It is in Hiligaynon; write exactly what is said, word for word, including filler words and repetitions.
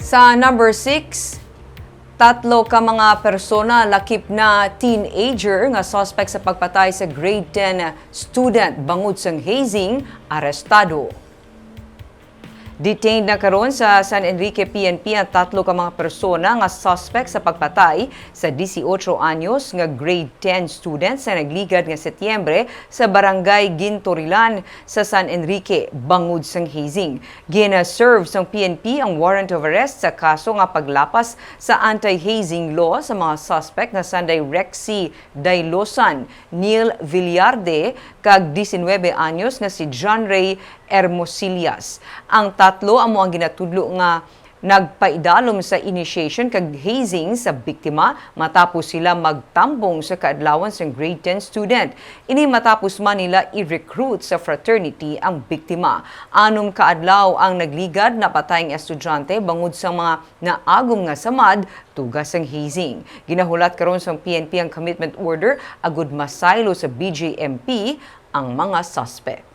Sa number six, tatlo ka mga persona, lakip na teenager, nga suspect sa pagpatay sa grade ten student bangod sang hazing, arestado. Detained na karon sa San Enrique P N P ang tatlo ka mga persona nga suspect sa pagpatay sa disiotso anyos nga grade ten student sa nagligad nga Setyembre sa Barangay Gintorilan sa San Enrique bangod sang hazing. Gina-serve sang P N P ang warrant of arrest sa kaso nga paglapas sa anti-hazing law sa mga suspect nga sanday Rexy Dailosan, Neil Villarde, kag diecinuebe anyos nga si John Ray Hermosillas. Ang tatlo amo ang ginatudlo nga nagpaidalom sa initiation kag hazing sa biktima matapos sila magtambong sa kaadlawan sang grade ten student. Ini matapos man nila i-recruit sa fraternity ang biktima. Anom ka adlaw ang nagligad napatay ang estudyante bangod sa mga naagom nga samad tuga sang hazing. Ginahulat karon sang P N P ang commitment order agud masaylo sa B J M P ang mga suspect.